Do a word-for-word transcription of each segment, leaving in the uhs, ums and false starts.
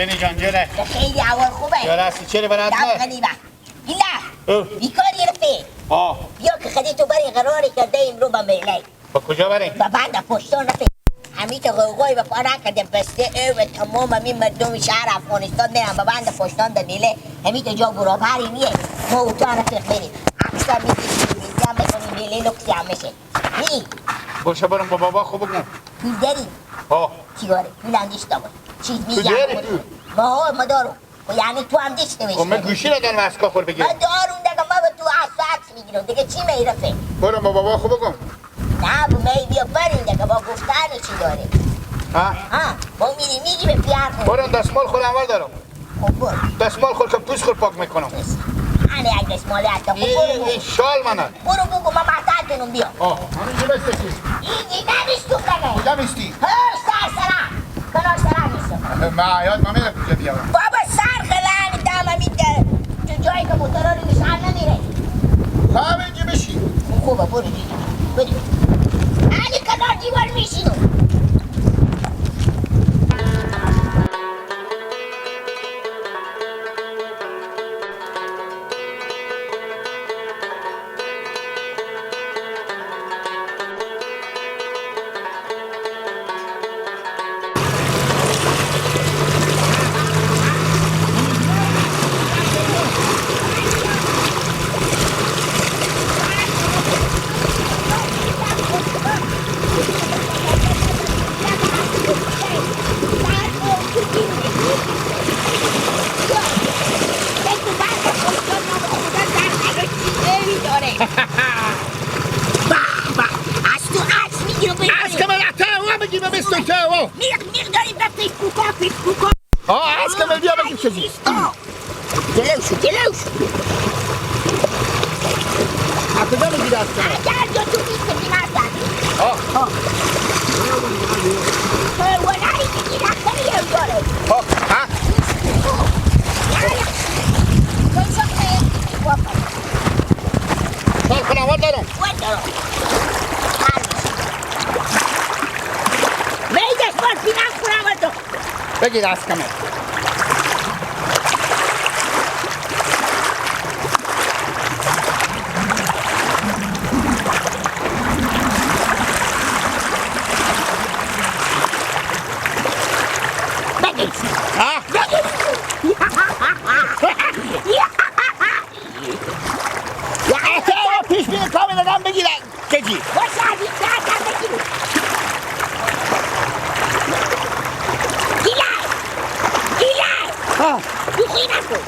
جان، جوره؟ خیلی احوال خوبه؟ جوره هستی، چره برات نه؟ غریبه. ایلا. او. بیکاری رفه. آه. بیا که خدی تو بری قراری کرده امرو با میله. با کجا بریم؟ با بند پشتان رفه. همی تو غوغای به پا نکرده بسته او و تمام همی مردم شهر افغانستان میرن با بند پشتان به میله. همی تو جا برابری نیه. ما اوتا رفیق بریم. اکثر می‌گیریم، می‌گیریم، می‌کنیم، میله لکسی هم می‌شه. می‌ریم. باشه، برم با بابا خو بگم. پول داری؟ ها. چی داره؟ پول اندیش داره. چیز تو می‌گم. داری پول؟ ما، ما دارم. خو یعنی تو هم داشته باشی. خو من گوشی ندارم از کاخور بگیرم. من دارم دیگه، ما به تو عکس و عکس می‌گیرم. دیگه چی می‌رسه؟ برم با بابا خو بگم. نه، بو می بیا بریم دیگه، با گفتن چی داره؟ ها؟ ها، با می‌ری می‌گی به پیار خو. برم دستمال خودم ور دارم. خب برو. دستمال خود که پوست خود پاک می‌کنم. بس. انا یک دستمالی حتی. خب برو، برو. این شال منه. برو بگو، من معطل کنم، بیا. آه، همین جا بسته چی؟ این دیگه نمیستم دیگه. کجا میستی؟ هر سر سرا. کنار سرا میستم. من حیات ما میره کجا بیام؟ بابا، سر خلال دم همی ده. تو جایی که موتورا رو نشان نمیره. خب، همین جا بشی. خوبه، برو دیگه. برو. علی کنار دیوار میشینم. به، به. از تو عکس می‌گیرم، بگیر. عکس که من حتی او می‌گی، من بیستم تو او. می‌گی، می‌گی داری به فیسبوکا، فیسبوکا. آه، عکس که من بیا بگیر چیزی. جلو شو، جلو شو. از کجا می‌گیری عکس که من؟ اگر جو تو بیست می‌گیرم. آه. آه. تو ولاری می‌گیرم، خیلی هم داره. آه. ها؟ سال کنم، ور دارم. ور دارم. می‌دش بار فینانس کنم، ور دارم. بگیر از کمر. بگیر. ها؟ بگیر. یا، احتیاط پیش بینی کامل آدم بگیرن. چجی؟ باشه، از این ساعت هم بگیریم. گیلای! گیلای! ها. تو خوی نکن.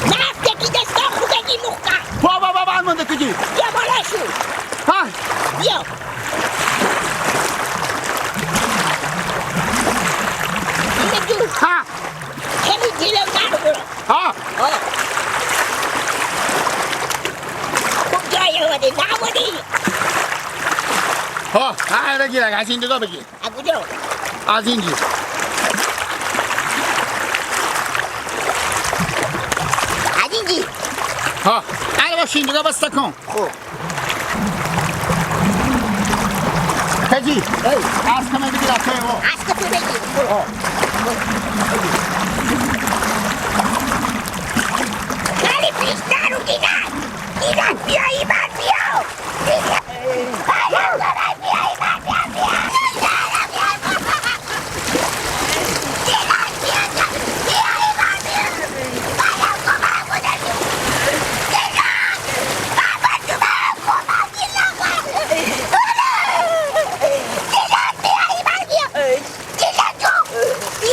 نفت کی دستا خودگی مخکا. بابا، بابا، المنده کجی؟ بیا بالا شو. ها. بیا. اینجا جو. ها. همین جلو نرو برو. ها. ها. خوب جای آمدی، نبودی. ها، ها، بگیر، از این جدا بگیر. از کجا؟ از این جی. از این جی. ها، الان با شیندگا بسته کن. خب. کجی؟ ای. از کمه بگیر، از توی او. از کمه بگیر. برو. آه. خیلی پیش نرو، گیلک. گیلک، بیا، ایمن، بیا. گیلک. بیا، بیا، بیا، بیا، بیا، بیا.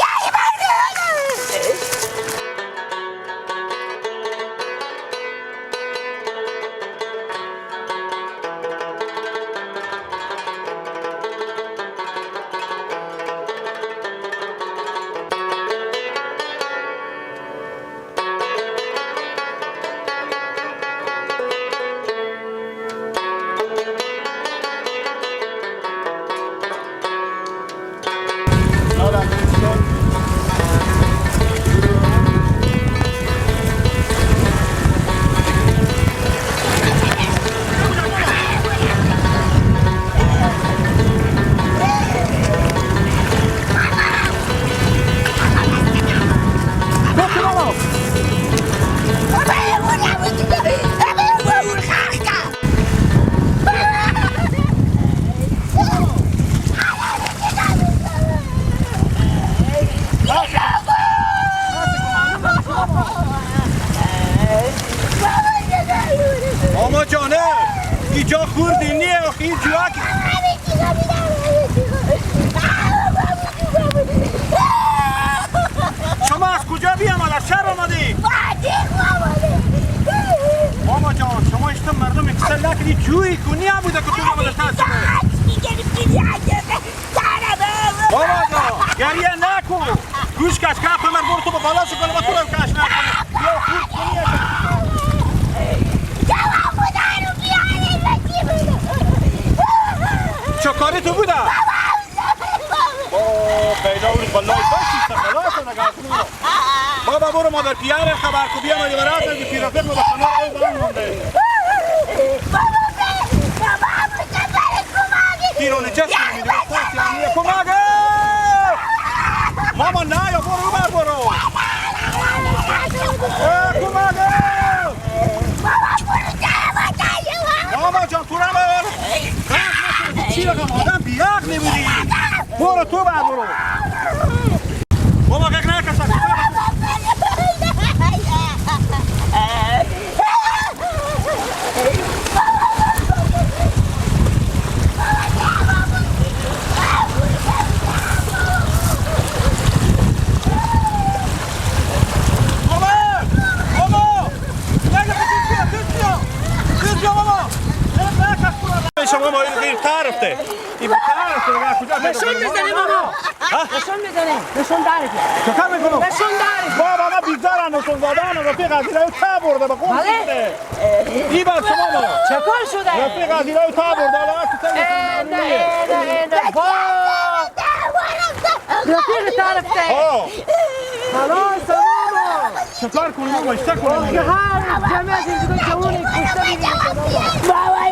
لکن ای جوی کو نیا بوده که تو بابا دست هست. بابا جان، گریه نکو. گوش کش، کپ مر برو تو با بالا شو کنه، تو رو کش نکنه. یا خود کنی. چه کاری تو بوده؟ با پیدا اوری بلای باشی، سکلات نگاه کنی. بابا برو مادر پیار خبر کو، بیا مادر برات نگی پیرا فکر مادر کنار او بان مونده. پیرو نچه سیمی دیگه، سیمی کمک. ماما نه یا برو بر برو. اه، کمک. ماما جان، تو را بر. چی رقم آدم بی‌عقل بودی؟ برو تو بر برو. بابا، غیق نکش. بابا! بابا! شما ما این غیر طرف ده. این طرف ده، کجا نشون می‌زنی بابا. ها؟ نشون می‌زنی. نشون داری که. چه کار می‌کنم؟ نشون داری. بابا، ما بیزار نشون دادن، رفیق عزیز رو تا برده به قوم بله. شده. این بر شما ما. چه کار شده؟ رفیق عزیز رو تا برده، حالا تو تا اه، نه، اه، نه، اه، نه. با. رفیق طرف ده. آه. خلاص، تمام. چه کار کنم ما؟ اشته کنم؟ آخه هر جمعیت اینجا جوانی کشته می‌بینی. بابا،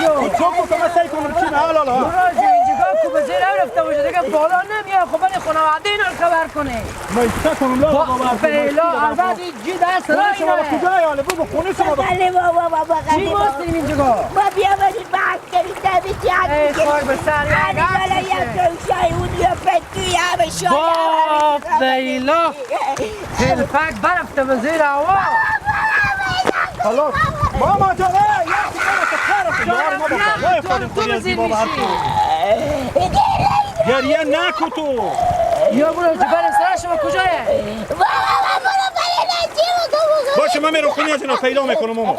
یا. چون که من سعی کنم چی نه، حالا، حالا. برو، اینجا کو به زیر او رفته باشه، دیگه بالا نمیاد. خب، برای خانواده اینا رو خبر کنه. ما اشته کنم، لا، با-، بابا، فعلا، البته، جی دست خونه را شما اینه. کجای حاله؟ بگو، خونه شما. بله، بابا، بابا، چی بابا. باز داریم اینجا؟ ما بیا بریم، بحث کنیم، نمی‌شه، ای، خور به سر، آره، یک بلا، می‌شه. یک شای، اون یا پتو، یا به شای، با یا به بیلا. تلفک برفته به زیر هوا. خلاص. ماما جان، اه، یا تو برو، تو برو، تو یار، ما با بالای خودم تو خودی از این بابا هر تو. گریه نکو تو. یا برو، جبر سر شما کجایه؟ باشه، من میرم خونی از اینا پیدا می‌کنم، ماما.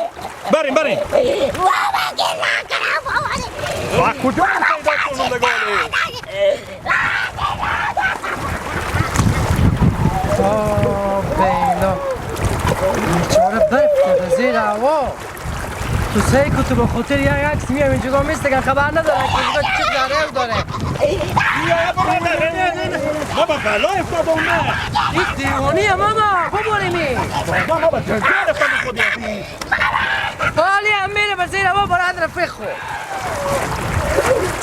بریم، بریم. و کجا پیدا کنم دگاله؟ آه، بینا. بیچاره برفته به زیر هوا. تو سعی کن تو به خاطر یک عکس میام اینجا میستگم خبر ندارن که اینجا چه ذره داره. بابا، بلا افتادم من. این دیوانی هم بابا، ببریمی. بابا، بابا، جنجال افتادم خودی. حالی هم میره به زیر هوا برات رفیق خو.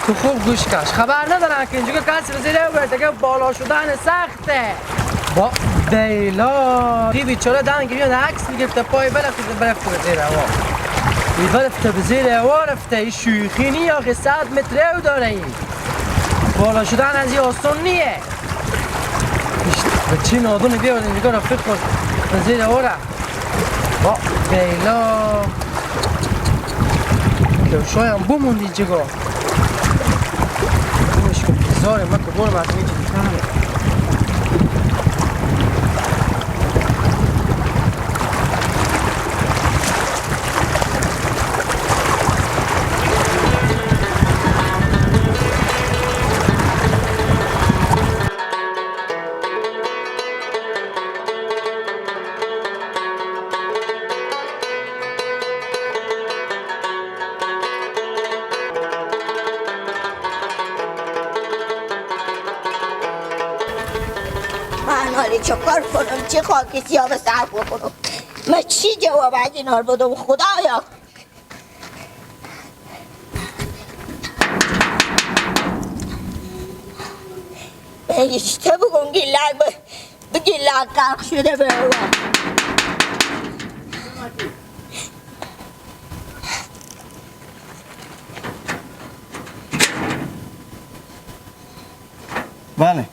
تو خوب گوش کش، خبر ندارن که اینجا کسی به زیر هوا برده که بالا شدن سخته. با بیلا، بی بیچاره دنگ بیاد عکس می‌گرفته، پای برفته، برفته به زیر هوا. بی برفته به زیر هوا رفته، این شوخی نی آخه، صد متر او داره این. بالا شدن از این آسان نیه. به چی نادونی بیاد اینجا رفیق خود به زیر هوا ره. با بیلا. کفشای هم بموندی جگا. بومش کن، بیزار من که برم از اینجا دیگه. من حالی چه کار کنم؟ چی خاکی سیاه به سر بکنم؟ من چی جواب از اینا رو بدم خدایا؟ اشته بگم گیلک به، به گیلک غرق شده به. بله.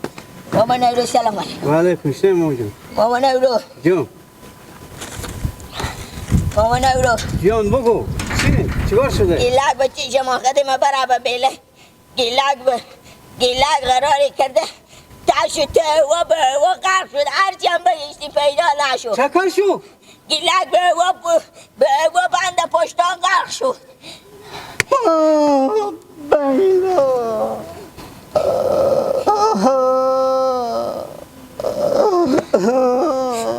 ماما نورو، سلام علیکم. و علیکم السلام ماما جان. ماما نورو. جان. ماما نورو. جان بگو. چی؟ چیکار شده؟ گیلک بچی جمع کردیم برابر بیله. گیلک ب-، گیلک قراری کرده. تاشو ته و به و غرق شد. هرچی هم بگشتی پیدا نشد. چکار شو؟ گیلک به هوا ب-، به هوا بند پشتان غرق شد. آه، بینا.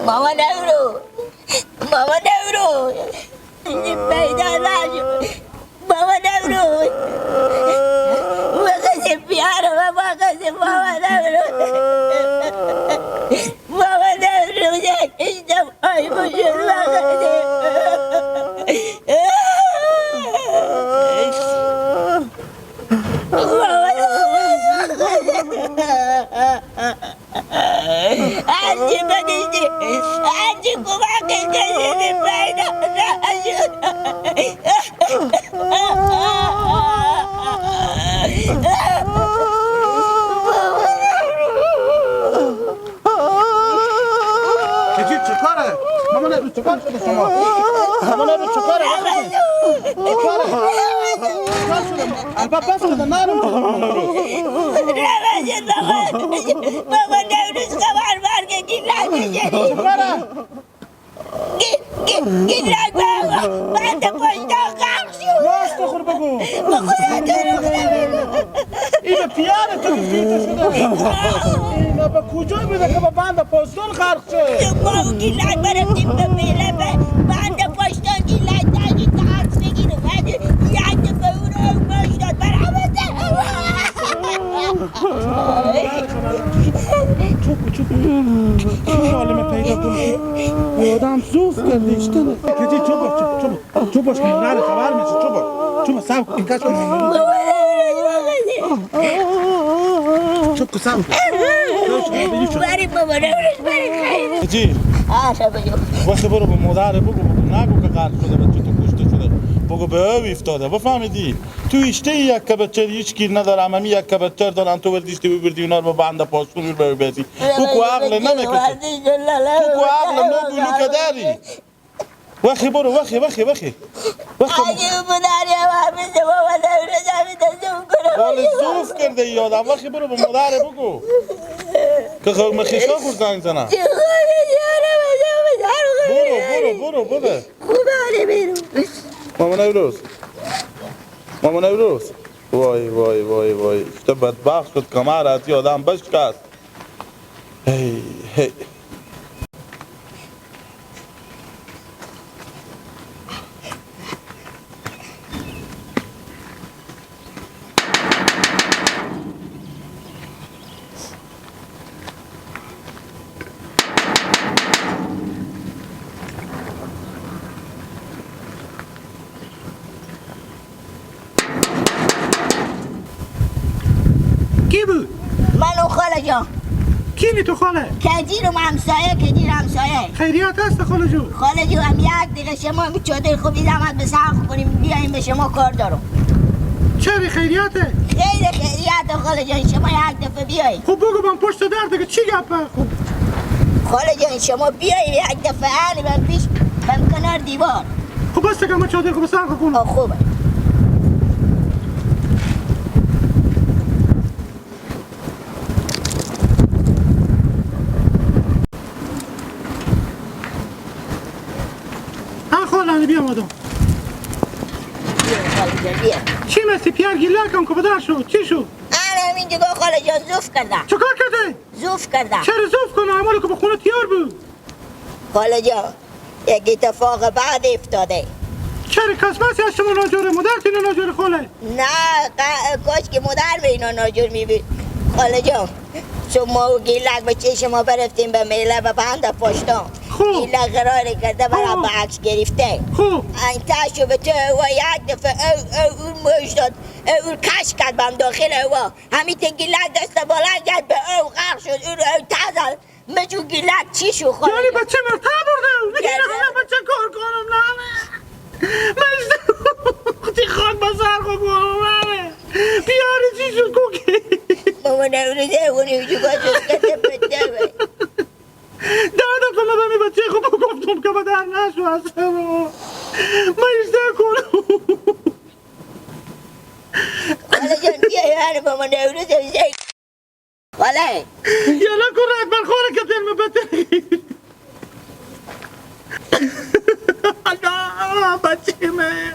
ماما نورو، ماما نورو، پیدا نشد. ماما نورو، مگس پیار، مگس ماما نورو. ماما نورو، یک اشتم آی بجور مگس. هرچی بگیجی، هرچی کمک کسی پیدا نشد. کجی چه کاره؟ ماما نورو، چه کار شده شما؟ ماما نورو، چه کاره؟ چه کاره؟ چه کار شده؟ البته بس کده، نرم شده. بابا نوروز خبر بر که گیلک بجنی. چه کاره؟ گی-، گی-، گیلک بابا، بعد پشتا غرق شد. راست خور بگو. به خدا تو رو خدا بگو. این پیار تو گفتی تو شده. این به کجا می‌ره که به بند پستون غرق شه؟ ما گیلک برفتیم به میله، به بند پشتان گیلک دادی، ترس بگیر اومدی. یک دفعه او رو او ماشین برآورده. چوب، چوب. چوب، عالمه پیدا کن. یه آدم زوف کردی، اشتنه. کجی چوب، چوب، چوب. چوب باش که نره خبر می‌شه، چوب باش. چوب باش، صبر کن، کاش کن. چوب کن، صبر کن. بری بابا، نورش بری خیر. جی. آه، شب جو. وقتی برو به مادر بگو، بگو نگو که غرق شده، بچه تو کشته شده. بگو به او افتاده، بفهمیدی؟ تو اشته یک کبچر هیچ گیر نداره، همه یک کبچر دارن، تو وردیشتی ببردی اونا رو به بند پاسون رو به بیتی. تو کو عقل نمکه. تو کو عقل نو بونو که داری. وخی برو، وخی، وخی، وخی. وخی. اگه بوداری هم همیشه بابا نمی‌رسه، همیشه زوم کنه. ولی زوف کرده ای آدم. وخی برو به مادر بگو. که خو مخیشا خور زنگ زنه. برو، برو، برو، برو. خوبه، حالی بیرون. ماما نوروز. ماما نوروز. وای، وای، وای، وای. اشته بدبخت شد، کمر اتی آدم بشکست. هی، هی. کی بود؟ من و خاله جان. کینی تو خاله؟ کجیر و همسایه، کجیر همسایه. خیریت هست خاله جو؟ خاله جو، هم یک دقیقه شما هم چادر خوبی زحمت به سر کنیم، بیایم به شما کار دارم. چری خیریته؟ خیلی خیریت خاله جان، شما یک دفعه بیایید. خب بگو من پشت در دیگه چی گپه؟ خب. خاله جان، شما بیایید یک دفعه، هنی من پیش، من کنار دیوار. خب بس دیگه، ما چادر خو به سر کنم. آه، خوبه. ها خاله، بیا مادام. بیا، خاله جان، بیا. چی مستی پیار گیلکم که بدر شد؟ چی شد؟ آره، همین دیگه خاله جان زوف کردم. چه کار کرده؟ زوف کردم. چرا زوف کنه؟ عمل که به خونه تیار بود. خاله جان، یک اتفاق بد افتاده. چرا کس مسی از شما ناجوره؟ مادر تینو ناجوره خاله؟ نه، ق-، کاش که مادر به اینا ناجور می‌بود. خاله جان، شما و گیلک به چه شما برفتیم به میله به بند پشتان. خوب. گیلک قرار کرده برای خوب. به عکس گرفته. خوب. این تاشو به تو و یک دفعه او، او، او موج داد. او، او کش کرد بم داخل هوا. همیته گیلک دست بالا کرد به او غرق شد. او رو او تزل. مجو گیلک چی شو خاله؟ یعنی بچه مرتا برده؟ یعنی همه بچه کار کنم نه؟ من تی خاک بسر خو کنم نه؟ بیاری چی شو کوکی؟ بابا نوروزه اونی جو باجو کته پته به. ده دفعه من به بچه خو گفتم که بدر نشو از شما. من ایشته کنم. خاله جان، بیا یعنی بابا نوروزه بیزه. خاله. یالا کورک بر خور کتن مبتر. آ بئچئمئن،